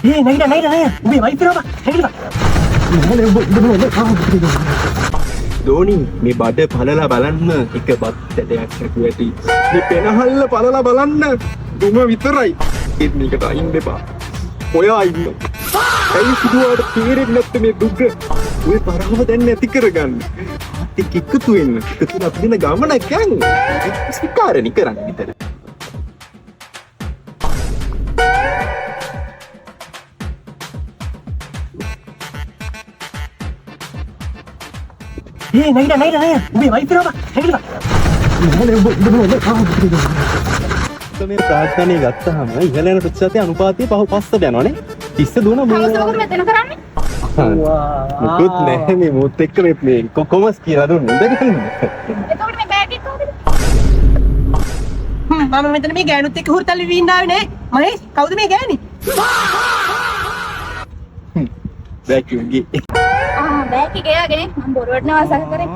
ඒ නැගිට නැගිට නැගිට උඹේ වයිෆ් එනවා බා නැගිට බා. දෝනි මේ බඩ පලලා බලන්න එක බත් ඇටයක් ඇතුව ඇති. මේ පෙනහල්ල පලලා බලන්න දුම විතරයි. ඒත් මේකට අයින් දෙපා. ඔයා ඉන්න. ඇයි සිදුවාට තේරෙන්නේ නැත්තේ මේ දුක? ඔය තරහව දැන් නැති කරගන්න. ආත් එක්ක එකතු වෙන්න. එකතු වෙලා අපි දෙන ගමනක් යන්. ස්වීකාරණි කරන්න විතර. ඒ නැගිට නැගිට නැගිට උඹේ වයිෆ් එනවා බා නැගිට බා. මේ ප්‍රාර්ථනාවේ ගත්තාම ඉහළ යන ප්‍රතිශතයේ අනුපාතය පහ පස්සට යනවනේ. 30 දුවන හවස මොකද මෙතන කරන්නේ? මුකුත් නැහැ මේ මුත් එක්ක මේ මේ කොමස් කියලා දුන්නේ. ඉඳගන්න. එතකොට මේ බෑග් එක කොහොමද? මම මෙතන මේ ගෑනුත් එක්ක හුරතල් වෙවි ඉන්න ආවේ නෑ. මහේෂ් කවුද මේ ගෑණි? වැකියුම් ගේ. ආ බෑග් එක එයාගෙන මම බොරුවට නෙවෙයි සක කරේ.